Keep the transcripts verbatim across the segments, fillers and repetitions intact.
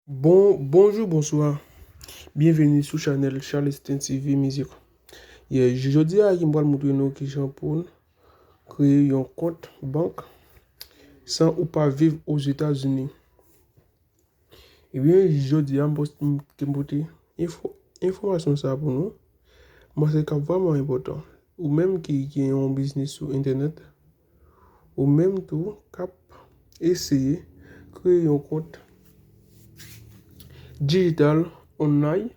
Bon, bonjou, bonswa. Byenveni sou chanèl Charleston T V Music. Yeah, j-, jodi a, m pral montre nou kijan pou n kreye yon kont bank san ou pa viv Ozetazini. Ebyen, jodi a, m pòs-, m, ke m pote enfo-, enfòmasyon sa a pou nou. M panse k ap vrèman enpòtan. Ou menm ki gen yon biznis sou entènèt, ou menm tou k ap eseye kreye yon kont dijital online,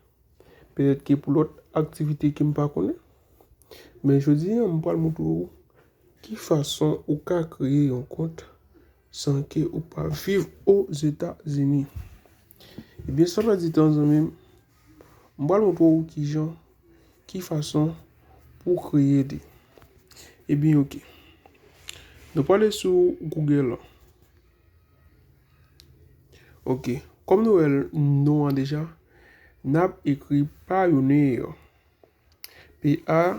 petèt ke pou lòt aktivite ke m pa konnen. Men jodi a, m pral montre w ki fason ou ka kreye yon kont san ke ou pa viv Ozetazini. Ebyen, san pèdi tan, zanmi m, m pral montre w kijan, ki fason pou w kreye li. Ebyen, oke. Nou prale sou Google. Oke. Kòm nou wè l, non an deja, n ap ekri Payoneer. P A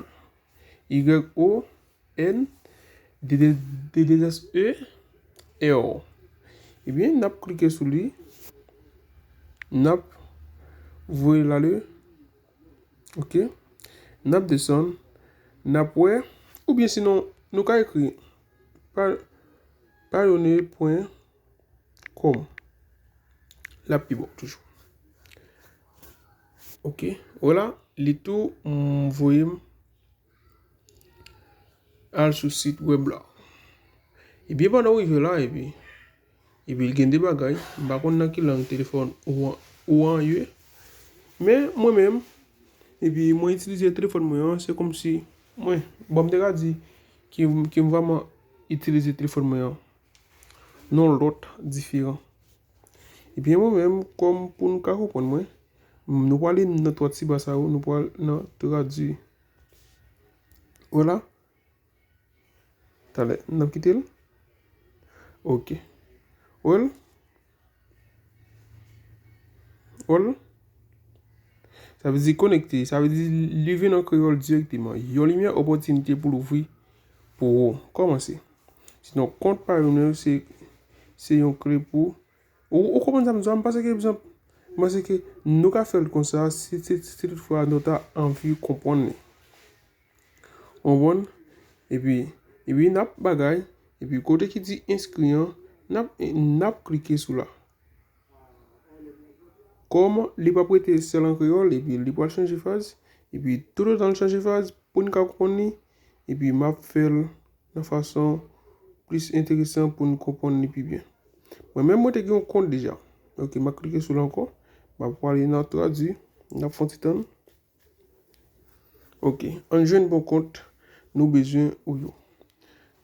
Y O N, D D, D D S E, R. Ebyen, n ap klike sou li. N ap voye l ale. Oke. N ap desann. N ap wè. Oubyen sinon, nou ka ekri pa-, payone pwen kòm. L ap pi bon toujou. Oke. Vwala, li tou, mm, voye m al sou sit wèb la. Ebyen, pandan w rive la, epi, epi l gen de bagay, m pa konn nan ki lang telefòn ou an, ou an ye. Men, mwen menm, epi mwen itilize telefòn mwen an, se kòmsi, mwen, bon, m te ka di ke, ke m vrèman itilize telefòn mwen an nan yon lòt diferan. Ebyen, mwen menm, kòm pou nou ka konprann mwen, nou prale nan twa ti ba sa yo, nou pral nan tradui. Vwala. Talè, n ap kite l. Oke. Wè l. Wè l. Sa vle di konekte. Sa vle di li vin an kreyòl dirèkteman. Yon limyè opòtinite pou louvri pou ou. Kòmanse. Sinon, kont Payoneer se, se yon kle pou ou, ou konprann sa m di w, m panse ke, egzanp, m panse ke nou ka fè l konsa, si, si, si toutfwa nou ta anvi konprann li. Ou konprann? Epi, epi n ap bagay, epi kote ki di enskri an, n ap, n ap klike sou la. Kòm li p ap rete sèl an kreyòl, epi li pral chanje fraz, epi toutotan l chanje fraz, pou n ka konprann li, epi m ap fè l nan fason plis enteresan pou n konprann li pi byen. Mwen menm, mwen te gen yon kont deja. Oke, m ap klike sou l ankò. M ap prale nan tradui. N ap fè yon ti tann. Oke, ann jwenn bon kont nou bezwen ou yo.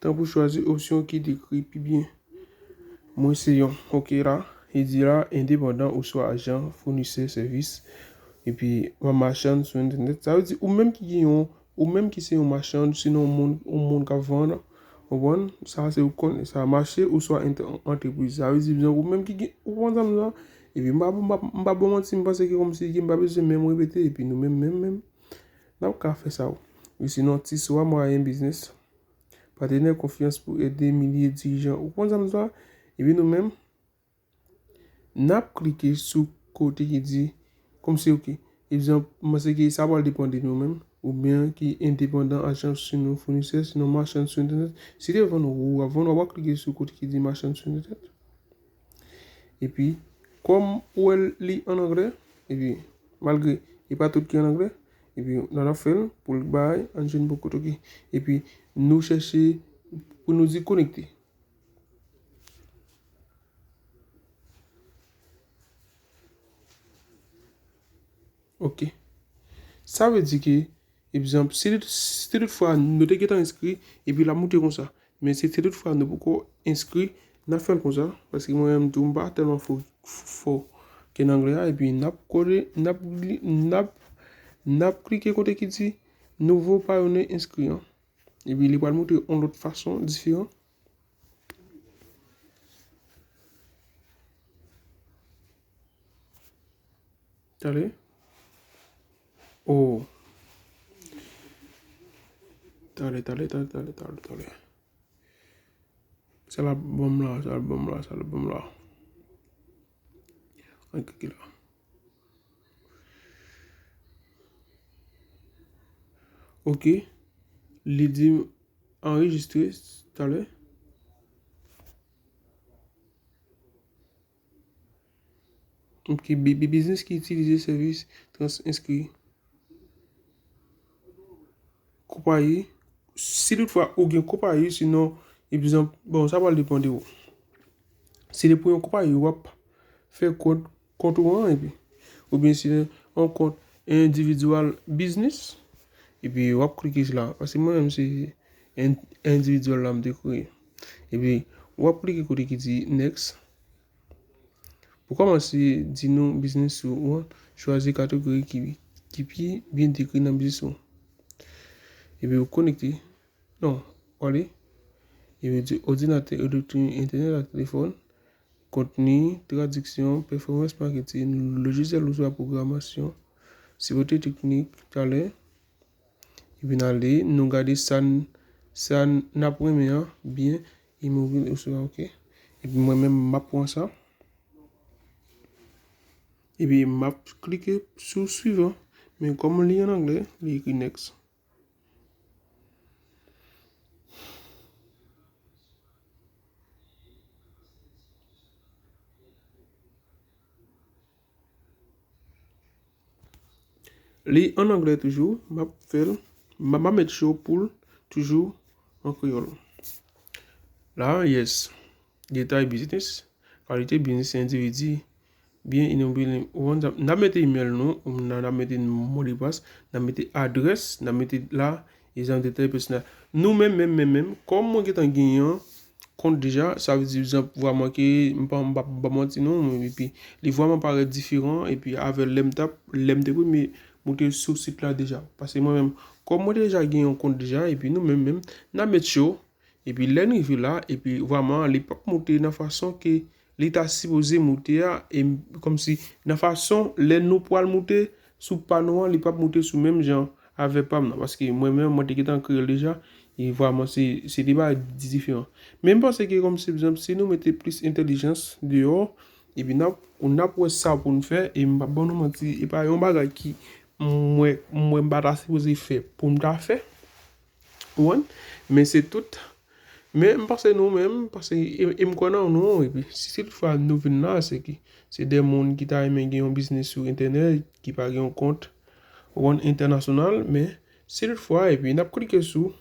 Tan pou chwazi opsyon ki dekri pi byen. Mwen se yon, oke la, li di la, endepandan oswa ajan, founisè sèvis, epi m ap machann sou entènèt. Sa vle di ou menm ki gen yon, ou menm ki se yon machann, sinon yon moun, yon moun k ap vann, ou konprann? Sa se ou konnen, sa mache oswa ent-, antrepriz. Sa vle di, egzanp, ou menm ki gen, ou konprann sa m di la? Epi m pa, m pa, m pa ba w manti, m panse ke kòmsi ke m pa bezwen menm repete, epi nou menm, menm, menm, n ap ka fè sa wi. Wi, sinon, ti swa mwayen biznis. Patenè konfyans pou ede milye dirijan. Ou konprann sa m di la? Epi nou menm, n ap klike sou kote ki di, kòmsi, oke, egzanp, m panse ke sa pral depann de nou menm, oubyen ki endepandan, ajan, sinon founisè, sinon machann sou entènèt. Si te vann ou, w ap vann, w ap klike sou kote ki di machann sou entènèt. Epi, kòm ou wè li an anglè, epi, malgre e pa tout ki an anglè, epi, n ap fè l pou l bay, ann jwenn bon kote, oke. Epi, nou chèche pou nou di konekte. Oke. Sa vle di ke, egzanp, si, si toutfwa nou te gentan enskri, epi l ap montre konsa, men si, si toutfwa nou poko enskri, n ap fè l konsa, paske mwen menm tou, m pa tèlman fò, fò ke nan anglè a, epi n ap kole, n ap li, n ap, n ap klike kote ki di nouvo payone enskri an. Epi li pral montre yon lòt fason diferan. Talè. Oh. Talè, talè, talè, talè, talè, talè. Sa l ap ban m la, sa l ap ban m la, sa l ap ban m la. Ann klike la. Ok. Li di m anrejistre talè. Ok, bi- bi- biznis ki itilize sèvis trans enskri. Konpayi, si toutfwa ou gen konpayi, sinon, egzanp, bon, sa pral depann de ou. Si se pou yon konpayi, w ap fè kont, kont ou an, epi, oubyen si se yon kont individual business, epi w ap klike sou la. Paske mwen menm, se en- individual la m te kreye. Epi, w ap klike kote ki di next. Pou kòmanse, di non biznis ou an, chwazi kategori ki, ki pi byen dekri nan biznis ou. Epi ou konekte. Non, ale. Epi di òdinatè, elektwonik, entènèt ak telefòn, kontni, tradiksyon, pèfòmans maketing, lojisyèl oswa pwogramasyon, sipòte teknik, talè. Epi n ale, nou gade sa n- sa n ap renmen an byen, imobil oswa ok. Epi mwen menm, m ap pran sa. Epi m ap klike sou swivan. Men kòm li an anglè, li ekri next. Li an anglè toujou, m ap fè l, m ap met cho pou l toujou an kreyòl. La, yes. Detay biznis, kalite biznis, endividi, byen, imobilye, ou konn sa, n ap mete imèl nou, n ap mete modpas, n ap mete adrès, n ap mete la, egzanp detay pèsonèl. Nou menm, menm, menm, menm, kòm mwen gentan genyen yon kont deja, sa vle di, egzanp, vrèman ke, m pa, m pa, m pa manti non, epi li vrèman parèt diferan, epi avè lè m t ap, lè m te premye moute sou sit la deja. Paske mwen menm, kòm mwen te deja gen yon kont deja, epi nou menm, menm, n ap met cho, epi lè n rive la, epi vrèman, li p ap moute nan fason ke li ta sipoze moute a, e m- kòmsi nan fason lè nou pral moute sou pa nou an, li p ap moute sou menm jan avè pa m nan. Paske mwen menm, mwen te gentan kreye l deja, e vrèman, se se de bagay diferan. Men m panse ke kòmsi, egzanp, si nou mete plis entèlijans deyò, epi n ap, n ap wè sa pou n fè, e m p ap ban nou manti, e pa yon bagay ki mwen, mwen m pa ta sipoze fè pou m ta fè. Ou konprann? Men se tout. Men m panse nou menm, paske e, e m kwè nan nou, epi si, si toutfwa nou vin la, se ki se de moun ki ta renmen gen yon biznis sou entènèt, ki pa gen yon kont, ou konprann, entènasyonal, men si toutfwa, epi n ap klike sou,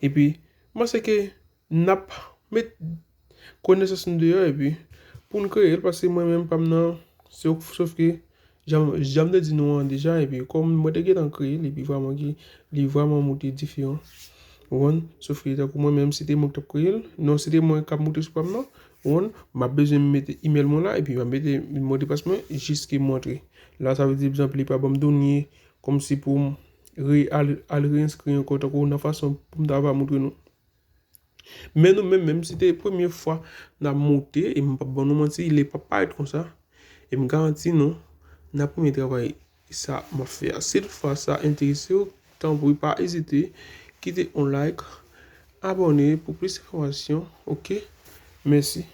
epi m panse ke n ap met konesans nou deyò, epi pou n kreye l, paske mwen menm pa m nan, sof, sof ke, jan, jan m te di nou an deja, epi kòm mwen te gentan kreye l, epi vrèman ki, li vrèman moute diferan. Ou konprann? Sof ke tankou mwen menm, se te mwen ki t ap kreye l, non, se te mwen k ap moute sou pa m nan, ou konprann? M ap bezwen mete imèl mwen la, epi m ap mete modpas mwen, jis ke m antre. La, sa vle di, egzanp, li pa ban m done, kòmsi pou m re, al, al reenskri ankò, tankou nan fason pou m ta va montre nou. Men nou menm, menm si te premye fwa n ap moute, e m p ap ban nou manti, li p ap parèt konsa. E m garanti nou, n ap renmen travay sa m ap fè a. Si toutfwa sa enterese w, tanpri pa ezite, kite yon like, abòne pou plis enfòmasyon, ok? Mèsi.